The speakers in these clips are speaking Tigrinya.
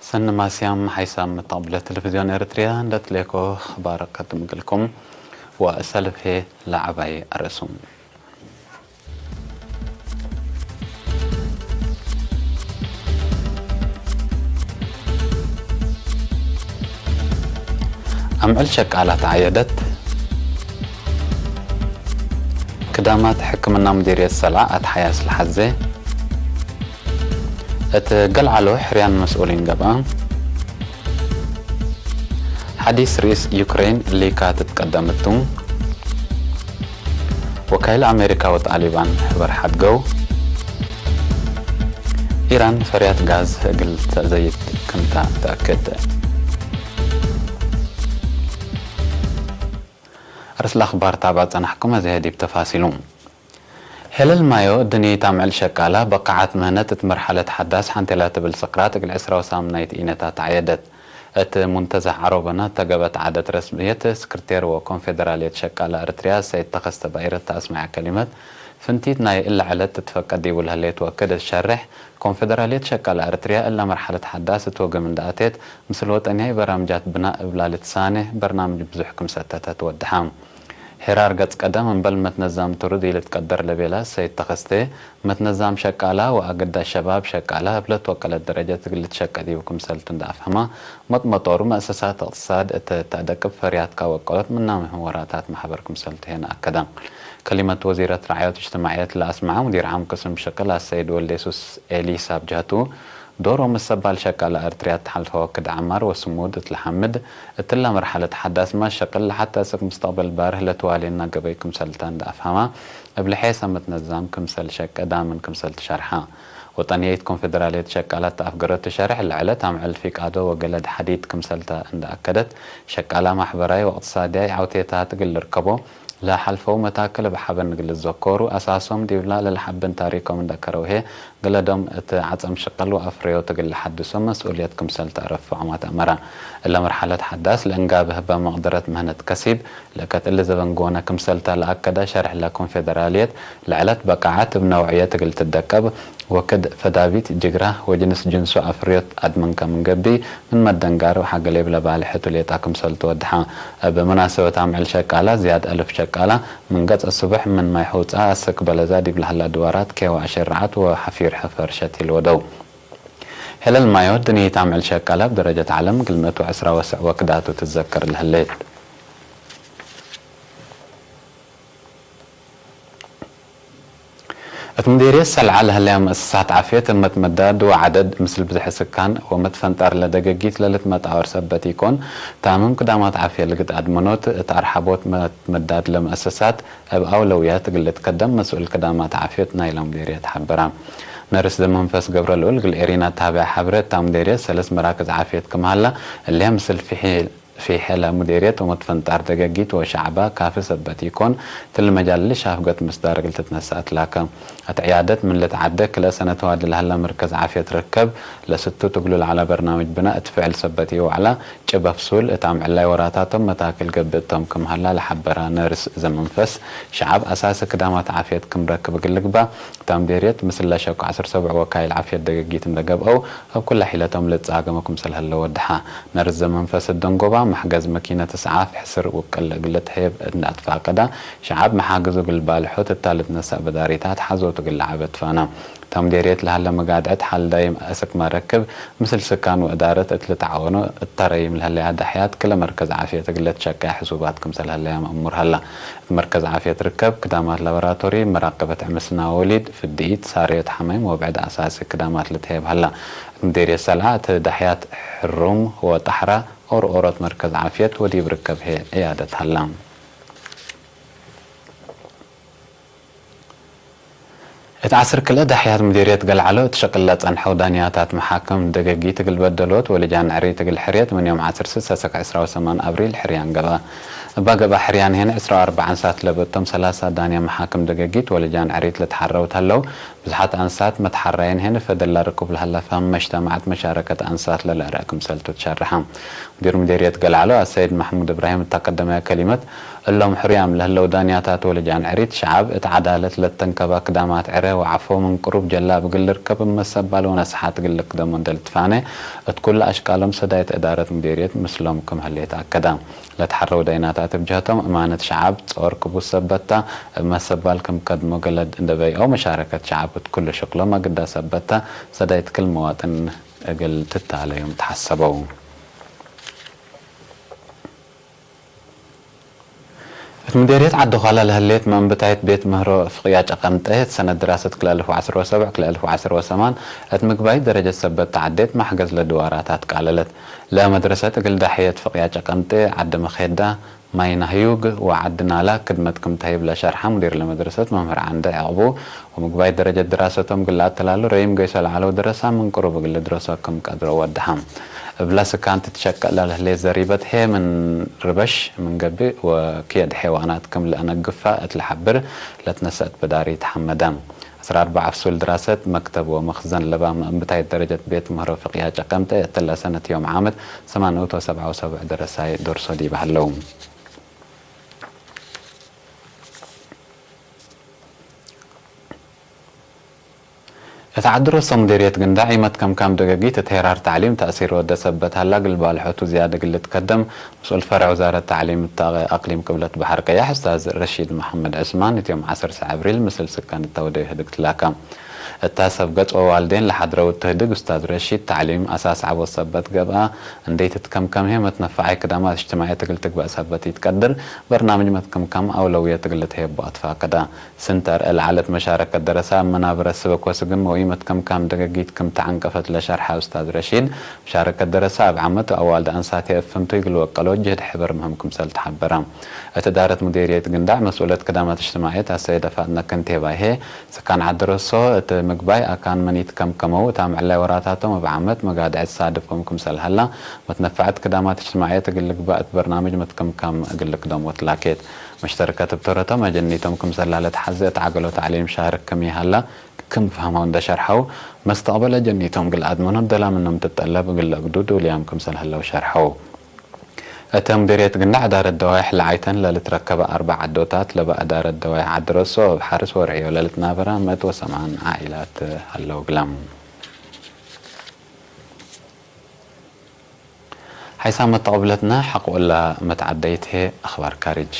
ሰኒ ማስያም ሓይሳም መተቕብለ ቴሌቪዝዮን ኤርትርያ እንዳትሌኮ ኣኽባር ቀድምግልኩም። ወእሰልፌ ለዓባይ ኣርእሱም። ኣምዕል ሸቃላ ተዓየደት። ክዳማት ሕክምና ሙዲርየት ሰልዓ ኣትሓያስ ለሓዜ። እቲ ገልዓሎ ሕርያን መስኡሊን ገብኣ። ሓዲስ ርኢስ ዩክሬን ሊካ ትትቀደምቱ። ወካይል ኣሜሪካ ወጣሊባን ሕበር ሓድገው። ኢራን ፈርያት ጋዝ እግል ዘይት ክንታ ተኣክድ። ርእስ ለኣኽባር ታባ ጸናሕኩም፣ እዚ ህዲብ ተፋሲሉ። ሄለል ማዮ፣ ድንየት ኣምዕል ሸቃላ፣ በቃዓት ምህነት እት መርሓለት ሓዳስ ሓንቴላ ትብል ስቕራት እግል ዕስራው ሳምናይት ኢነታት ተዓየደት። እት ሙንተዛሕ ዓሮበና ተገበት ዓደት ረስምየት ስክርቴር ወኮንፌደራልየት ሸቃላ እርትርያ ሰይድ ተኸስተ ባይረት ተኣስማያ ከሊመት፣ ፍንቲት ናይ እላ ዕለት ትትፈቀድ ይብል ህሌት ወክድ እት ሸርሕ፣ ኮንፌደራልየት ሸቃላ እርትርያ እላ መርሓለት ሓዳስ እት ወገም እንዳኣቴት፣ ምስል ወጠንያይ በራምጃት ብና እብላ ልትሳኔ በርናምጅ ብዙሕ ክምሰተተ ትወድሓ። ሄራር ገጽ ቀደም እምበል መትነዛም ትሩድ ኢልትቀደር ለቤላ ሰይድ ተኸስተ፣ መትነዛም ሸቃላ ወኣገዳ ሸባብ ሸቃላ እብለት ወቀለት ደረጀት እግል ልትሸቀጥ እዩ ክምሰልቱ እንዳኣፍሀማ፣ መጥመጦሩ መእሰሳት እቕትሳድ እተ ተደቅብ ፈርያትካ ወቀሎት ምናም ወራታት ማሕበር ክምሰልቱ ሄን ኣከዳ። ከሊመት ወዚረት ራዕዮት እጅትማዕየት ለኣስምዓ ሙዲር ዓም ቅስም ሽቅል ኣሰይድ ወልደ የሱስ ኤሊስ ኣብ ጀህቱ፣ ዶሮ ምስ ሰባል ሸቃላ እርትርያ እትሓልፈ ወክድ ዓማር ወስሙድ እትልሓምድ እትላ መርሓለት ሓዳስ ማ ሸቅል ለሓታ ስክ ምስተቕበል ባርህ ለትዋሌና ገበይ ክምሰልታ እንዳ ኣፍሃማ እብ ልሐየሰ መትነዛም ክምሰል ሸቀ ዳምን ክምሰል ትሸርሓ። ወጠንየይት ኮንፌደራልየት ሸቃላት ተኣፍገረት ትሸርሕ ለዕለት ኣምዕል ፊቃዶ ወገለድ ሓዲድ ክምሰልታ እንዳ ኣከደት ሸቃላ ማሕበራይ ወእቅትሳድያይ ዓውቴታት እግል ልርከቦ ለሓልፈው መታክል እብ ሓበን እግል ልዘኮሩ ኣሳሶም ዲብላ ለልሓብን ታሪኮም እንዳ ከረውሄ ገለዶም እት ዓጸም ሽቅል ወኣፍረዮት እግል ለሓድሶ መስኡልየት ክምሰል ተኣረፍ ዑማት ኣመራ። እለ መርሓለት ሓዳስ ለእንጋብ ህበ መቕደረት ምህነት ከሲብ ለከት እሊ ዘበንጎነ ክምሰልታ ለኣከዳ ሸርሕ ለኮንፌደራልየት ለዕለት በቃዓት እብ ነውዕየት እግል ትደቀብ ወክድ ፈዳቢት ጅግራ ወጅንስ ጅንሱ ኣፍርዮት ኣድመንካ ምንገቢ ምን መደንጋር ወሓገሌብ ለባልሐቱ ሌጣ ክምሰል ተወድሓ። እብ መናሰበት ኣምዕል ሸቃላ ዝያድ ኣልፍ ሸቃላ ምን ገጽ ስቡሕ ምን ማይ ሑጻ ኣሰክ በለዛ ዲብ ለሀላ ድዋራት ኬዋ ኣሸራዓት ወሐፊር ሕፈር ሸቲል ወደው። ሄለል ማዮ ድንየት ኣምዕል ሸቃላ ብደረጀት ዓለም ግልመት ወዕስራ ወስዕ ወክዳቱ ትዘከር ለህሌት። እት ምዴርየት ሰልዓ ለህለያ መእሰሳት ዓፍየት እመት መዳድ ወዓደድ ምስል ብዝሐ ስካን ወመትፈንጣር ለደገጊት ለልትመጣወር ሰበት ኢኮን፣ ታምም ክዳማት ዓፍየ ልግድ ኣድመኖት እት ኣርሓቦት መ- መዳድ ለመእሰሳት እብ ኣውለውያት እግል ልትከደም መስኡል ክዳማት ዓፍየት ናይላ ሙዴርየት ሓበራ። ነርስ ዘመንፈስ ገብረልኡል እግል ኤሪና ተሃበያ ሓብረ እታ ሙዴርየት ሰለስ መራክዝ ዓፍየት ክም ሃላ እሊሀ ምስል ፊሒ ፊሐለ ሙዴርየት ወመትፈንጣር ደገጊት ወሸዕባ ካፊ ሰበት ኢኮን፣ ትል መጃል ልሻፍገት ምስዳር እግል ትትነሳእ ትላከ። እት ዕያደት ምን ልትዓደ ክልኤ ሰነ ተዋዲ ለሀላ መርከዝ ዓፍየት ርከብ ለስቱ ትግሉ ለዐላ በርናምጅ ብናእ እት ፍዕል ሰበት ኢወዕላ፣ ጭበፍ ሱል እት ኣምዕላይ ወራታቶም መታክል ገብእ ቶም ክም ሀላ ለሐበራ ነርስ ዘመንፈስ፣ ሸዓብ ኣሳሲ ክዳማት ዓፍየት ክም ረክብ እግል ልግባእ፣ እታ ሙዴርየት ምስል ለሸቁ ዐስር ሰብዕ ወካይል ዓፍየት ደገጊት እንደ ገብአው፣ እብ ኩለ ሒለቶም ልትጻገሙ ክምሰል ህለ ወድሓ። ነርስ ዘመንፈስ እት ደንጎባ፣ መሕገዝ መኪነት እስዓፍ ሕስር ውቅል እግል ልትሀየብ እንዳ ትፋቀዳ፣ ሸዓብ መሓግዙ እግል ባልሖት እታ ልትነሳእ በዳሪታት ሓዞት እግል ለዓበ ትፋና። እታ ሙዴርየት ለሀለ መጋድዐት ሓል ዳይም ኣስክ መረክብ፣ ምስል ስካን ወእዳረት እት ልትዓወኖ እተረይም ለሀለያ ዳሕያት ክለ መርከዝ ዓፍየት እግል ልትሸቀያ ሕሱባት ክምሰል ህለያም እሙር ሀላ። እት መርከዝ ዓፍየት ርከብ ክዳማት ላቦራቶሪ፣ መራቀበት ዕምስና ወሊድ፣ ፍድኢት፣ ሳርዮት ሓማይም ወብዕድ ኣሳሲ ክዳማት ልትሀየብ ሀላ። እት ሙዴርየት ሰልዓ እት ዳሕያት ሕሩም ወጣሕራ ኦርኦሮት መርከዝ ዓፍየት ወዲብ ርከብ ህየ ዕያደት ሀላ። እት ዐስር ክልኤ ዳሕያት ሙዴርየት ገልዓሎ እት ሸቅል ለጸንሐው ዳንያታት መሓክም ደገጊት እግል በደሎት ወልጃን ዕሪት እግል ሕርየት ምን ዮም ዐስር ስሰ ሰክ ዕስራ ወሰማን ኣብሪል ሕርያን ገብአ። እባ ገብአ ሕርያን ሄን ዕስራ ወኣርባዕን ሳት ለበቶም ሰላሳ ዳንያ መሓክም ደገጊት ወልጃን ዕሪት ለትሓረው ተለው ብዙሓት ኣንሳት መትሓራየን ሄን ፈደላ ርኩብ ለሃላ ፈሃም መሽተማዕት መሻረከት ኣንሳት ለለዕረ ክምሰልቱ ትሸርሓ። ሙዲር ሙዴርየት ገልዓሎ ኣሰይድ ማሕሙድ እብራሂም እታ ቀደማያ ከሊመት እሎም ሕሩያም ለህለው ዳንያታት ወለጃን ዕሪት ሸዓብ እት ዓዳለት ለተንከባ ክዳማት ዕረ ወዓፎ ምን ቅሩብ ጀላ ብግል ርከብ መሰባል ወነስሓት ግልክ ደሞ እንደልትፋነ እት ኩሉ ኣሽቃሎም ሰዳይት እዳረት ሙዴርየት ምስሎም ክምህሌት ኣከዳ። ለትሓረው ዳይናታት እብ ጀህቶም እማነት ሸዓብ ጾር ክቡስ ሰበታ እብ መሰባል ክም ቀድሞ ገለድ እንደበይኦ መሻረከት ሸዓብ እት ኩሉ ሽቅሎም ኣግዳ ሰበታ ሰዳይት ክል መዋጥን እግል ትታለዮም ተሓሰበው። እት ምዴርየት ዓዲ ዃላ ለህሌት መእንብታይት ቤት ምህሮ ፍቅያ ጨቀምጠ እት ሰነት ድራሰት ክልተ ኣልፍ ወዓሰርተ ሰብዕ ክልተ ኣልፍ ወዓሰርተ ሰማን እት ምግባይ ደረጀት ሰበት ተዓዴት ማሕገዝ ለድዋራታት ቃለለት። ለመድረሰት እግል ዳሕየት ፍቅያ ጨቀምጠ ዓዲ መኼዳ ማይ ናህዩግ ወዓዲ ናላ ክድመት ክም ተሂብ ለሸርሓ ሙዲር ለመድረሰት መምህር ዓንደ ዕቕቡ ወምግባይ ደረጀት ድራሰቶም ግላ ኣተላሉ ረይም ገይሶ ለዓለው ደረሳ ምን ቅሩብ እግል ድረሶ ክም ቀድሮ ወድሓም። እብላ ስካንቲ ትሸቀላ ለህሌት ዘሪበት ሄ ምን ርበሽ ምን ገብእ ወክየድ ሔዋናት ክም ለአነግፋ እት ለሓብር ለትነሰአት በዳሪ ተሓመዳ። ዕስራ ኣርባዓ ፍሱል ድራሰት መክተብ ወመኽዘን ለባ መእንብታይት ደረጀት ቤት ምህሮ ፍቅያ ጨቀምጠ እትለ ሰነት ዮም ዓመት ሰማንያ ሰብዓ ወሰብዕ ደረሳይ ዶርሶ ዲባ ህለው። እታ ዓዲ ሮሶ ሙዴርየት ግንዳዕ ይመት ከምካም ደገጊት እት ሄራር ታዕሊም ተእሲር ወደ ሰበት ሃላ ግልባልሖቱ ዝያድ ግልት ከደም መስኡል ፈርዕ ውዛረት ታዕሊም እታ ኣቅሊም ቅብለት ባሕር ቀያሕ ኡስታዝ ረሺድ መሓመድ ዕስማን እትዮም ዓሰርተ ኣብሪል ምስል ስካን እታ ወደ ህድግ ትላካ። እታ ሰብ ገጽ ወዋልዴን ለሓድረው እትህድግ ኡስታዝ ረሺድ ታዕሊም ኣሳስ ዓቦት ሰበት ገብኣ እንደይ ትትከምከም ሄ መትነፋዓይ ክዳማት እጅትማዕየት እግል ትግባእ ሰበት ይትቀድር በርናምጅ መትከምካም ኣውለውየት እግል ትሄቦ ኣትፋ ከዳ። ስንተር እልዓለት መሻረከት ደረሳ መናብረ ስበክ ወስግም ወኢመት ከም ካም ደገጊት ክም ተዓንቀፈት ለሸርሐ ኡስታዝ ረሺድ፣ መሻረከት ደረሳ እብ ዓመት ኣዋልድ ኣንሳት የእፍንቱ ይግል ወቀሎ ጅህድ ሕበር ምህም ክምሰል ተሓበረ። እት እዳረት ሙዴርየት ግንዳዕ መስኡለት ክዳማት እጅትማዕየት ኣሰይደ ፋጥነ ከንቴባይሄ፣ ስካን ዓዲ ረሶ እት ምግባይ ኣካን መኒት ከም ከመው እታ ምዕላይ ወራታቶም እብ ዓመት መጋድዕት ሳድፎም ክምሰል ሃላ፣ መትነፋዕት ክዳማት እጅትማዕየት እግል ልግባእ እት በርናምጅ መትከምካም እግል ልክደም ወትላኬት። መሽተርከት እብ ተረቶም ኣጀኒቶም ክምሰል ላለ ተሓዘ እት ዓገሎ ታዕሊም ሻርክ ክም ይሃላ ክም ፈህመው እንደ ሸርሐው፣ መስተቅበል ኣጀኒቶም ግል ኣድመኖ ደላ ምኖም ትጠለብ እግል ለእግዱ ዱልያም ክምሰል ህለው ሸርሐው። እተ ሙዲርየት ግንዳዕ እዳረት ደዋይሕ ለዓይተን ለልትረከበ ኣርባዕ ዓዶታት ለባ እዳረት ደዋይሕ ዓዲ ረሶ እብ ሓርስ ወርዕዮ ለልትናበራ ምእት ወሰማን ዓኢላት ሃለው ግላም። ሓይሳም መተቐብለትና ሓቆላ መትዓደይት ሄ ኣኽባር ካሪጅ።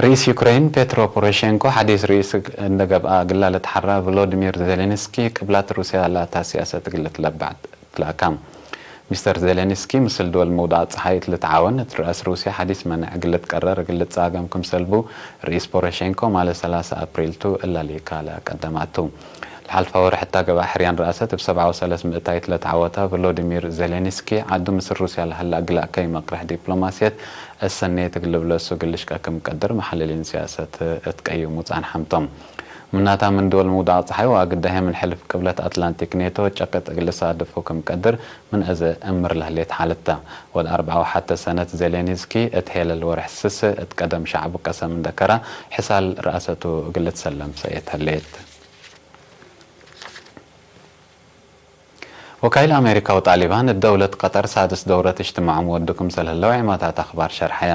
ርእስ ዩክሬን ፔትሮ ፖሮሼንኮ ሓዲስ ርእስ እንደገብኣ ግላ ለትሓራ ቮሎዲሚር ዜሌንስኪ ቅብላት ሩስያ ላታ ሲያሰት ግለት ለባዕት ትላካ። ሚስተር ዜሌንስኪ ምስል ድወል ምውዳቕ ጸሓይ እት ልትዓወን እት ርአስ ሩስያ ሓዲስ መነዕ እግል ልትቀረር እግል ልትጻገም ክምሰልቡ ርእስ ፖሮሼንኮ ማለ ሰላሳ ኣፕሪል ቱ እላሊካ ለቀደማቱ። ለሓልፋ ወርሕ እታ ገብኣ ሕርያን ርኣሰት እብ ሰብዓ ወሰለስ ምእታይት ለትዓወታ ቮሎዲሚር ዜሌንስኪ ዓዱ ምስል ሩስያ ለሀላ እግላእ ከይመቅርሕ ዲፕሎማስየት እሰኔት እግል ልብለሱ እግል ልሽቀ ክም ቀድር መሓለሊን ሲያሰት እት ቀዩሙ ጻንሓምቶም። ምናታ ምን ድወል ምውዳቕ ጸሓይ ወኣግዳሄ ምን ሕልፍ ቅብለት ኣትላንቲክ ኔቶ ጨቅጥ እግል ሳድፉ ክም ቀድር ምን እዘ እምር ለህሌት ሓለታ። ወድ ኣርብዓ ወሓተ ሰነት ዜሌንስኪ እት ሄለል ወርሕ ስስ እት ቀደም ሸዕቡ ቀሰም እንደከራ ሕሳል ረኣሰቱ እግል ትሰለም ሰእየት ህሌት። ወካይል ኣሜሪካ ወጣሊባን እት ደውለት ቀጠር ሳድስ ደውረት እጅትማዖም ወዱ ክምሰል ህለው ዒማታት ኣኽባር ሸርሐያ።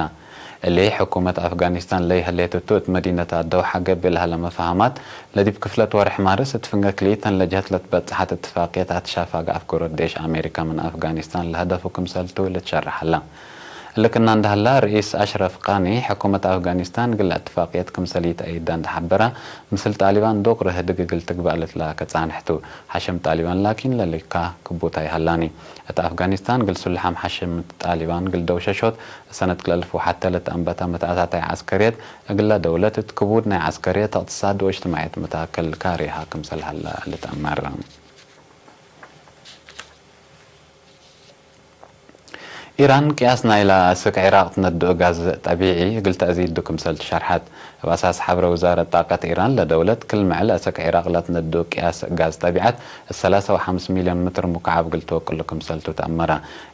እሊ ሕኩመት ኣፍጋኒስታን ለይሀሌትቱ እት መዲነት ኣደውሓ ገብእ ለሀለ መፋሃማት ለዲብ ክፍለት ወርሕ ማርስ እት ፍንገ ክልኢተን ለጀህት ለትበጽሓት እትፋቅየት ኣትሻፋግ ኣፍገሮት ዴሽ ኣሜሪካ ምን ኣፍጋኒስታን ለሀደፉ ክምሰልቱ ልትሸርሐላ። እልክና እንደሀላ ርኢስ ኣሽረፍ ቃኒ ሕኩመት ኣፍጋኒስታን ግለ እትፋቅየት ክምሰል ይትአይዳ እንደሓበራ ምስል ጣሊባን ዶቅሪ ህድግ እግል ትግባእ ልትላከ ጻንሕቱ። ሓሸም ጣሊባን ላኪን ለልካ ክቡት ኣይሃላኒ። እት ኣፍጋኒስታን ግል ሱልሓም ሓሸምት ጣሊባን ግል ደውሸሾት ሰነት ክልተ ኣልፍ ወሓተ ለተኣንበታ መትኣታታይ ዓስከርየት እግላ ደውለት እት ክቡድ ናይ ዓስከርየት እቅትሳድ ወእጅትማዕየት መታከል ካሪሃ ክምሰል ሃላ ልትኣመር። ኢራን ቅያስ ናይላ እስክ ዒራቅ ትነድኡ ጋዝ ጠቢዒ እግል ተእዚድ ክምሰል ትሸርሐት። እብ ኣሳስ ሐብረ ውዛረት ጣቀት ኢራን ለደውለት ክል መዕል እስክ ዒራቅ ለትነድኡ ቅያስ ጋዝ ጠቢዐት ሰላሳ ወሐምስ ሚልዮን ምትር ሙካዓብ እግል ትወቅሉ ክምሰልቱ ተአመረ።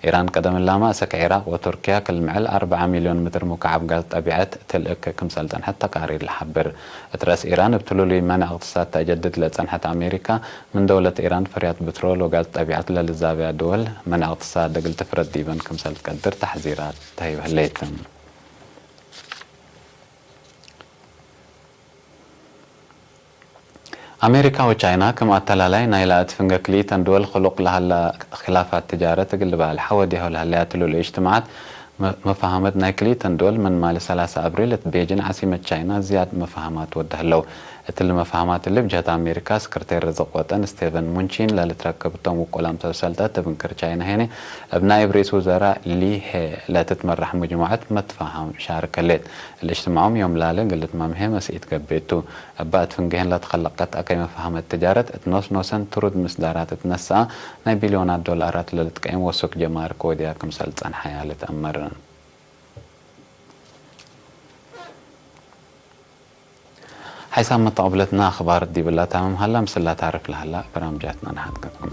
ኢራን ቀደም ላማ እስክ ዒራቅ ወቱርክያ ክል መዕል አርብዓ ሚልዮን ምትር ሙካዓብ ጋዝ ጠቢዐት ትልእክ ክምሰል ጸንሐት ተቃሪር ለሐብር። እት ረእስ ኢራን እብ ትሉሉይ መነ እቅትሳድ ተአጀድድ ለጸንሐት አሜሪካ፣ ምን ደውለት ኢራን ፍርያት ብትሮል ወጋዝ ጠቢዐት ለልዛብያ ድወል መን እቅትሳድ እግል ትፍረድ ዲበን ክምሰል ትቀድር ተሕዚራት ተሂብ ህሌት። አሜሪካ ወቻይና ክም አተላላይ ናይላ እት ፍንገ ክልኢተን ድወል ክሉቅ ለሀላ ኪላፋት ትጃረት እግል ልባል ሐወድ ያሁ ለሀለያ ትሉል እጅትማዓት መ-፣ መፋሃመት ናይ ክልኢተን ድወል ምን ማል ሰላሳ አብሪል እት ቤጅን ዓሲመት ቻይና ዝያድ መፋሃማት ወደ ህለው። እትሊ መፋሃማት እሊ ብጀህት አሜሪካ ስክርቴር ርዝቅ ወጠን ስቴቨን ሙንቺን ለልትረክብ እቶም ውቁል አምሰል ሰልጠት እብ እንክር ቻይና ሄኔ እብ ናይብ ርኢስ ውዘራ ሊ ሄ ለትትመራሕ ሙጅሙዐት መትፋሃም ሻርክ ህሌት። እሊ እጅትማዖም ዮም ላሊ ግልት መምሄ መስኢት ገቤቱ። እባ እት ፍንግሄን ለትኸለቀት አከይ መፋሃመት ትጃረት እት ኖስ ኖሰን ትሩድ ምስዳራት እት ነስአ ናይ ቢልዮናት ዶላራት ለልትቀይም ወሱክ ጀማርክ ወድያ ክምሰል ጸንሐያ ልትአመር። ሓይሳብ መተቕብለትና ኣኽባር ዲብላ ታምም ሃላ ምስላ ታርፍ ለሃላ በራምጃትና ንሓትከትኩም።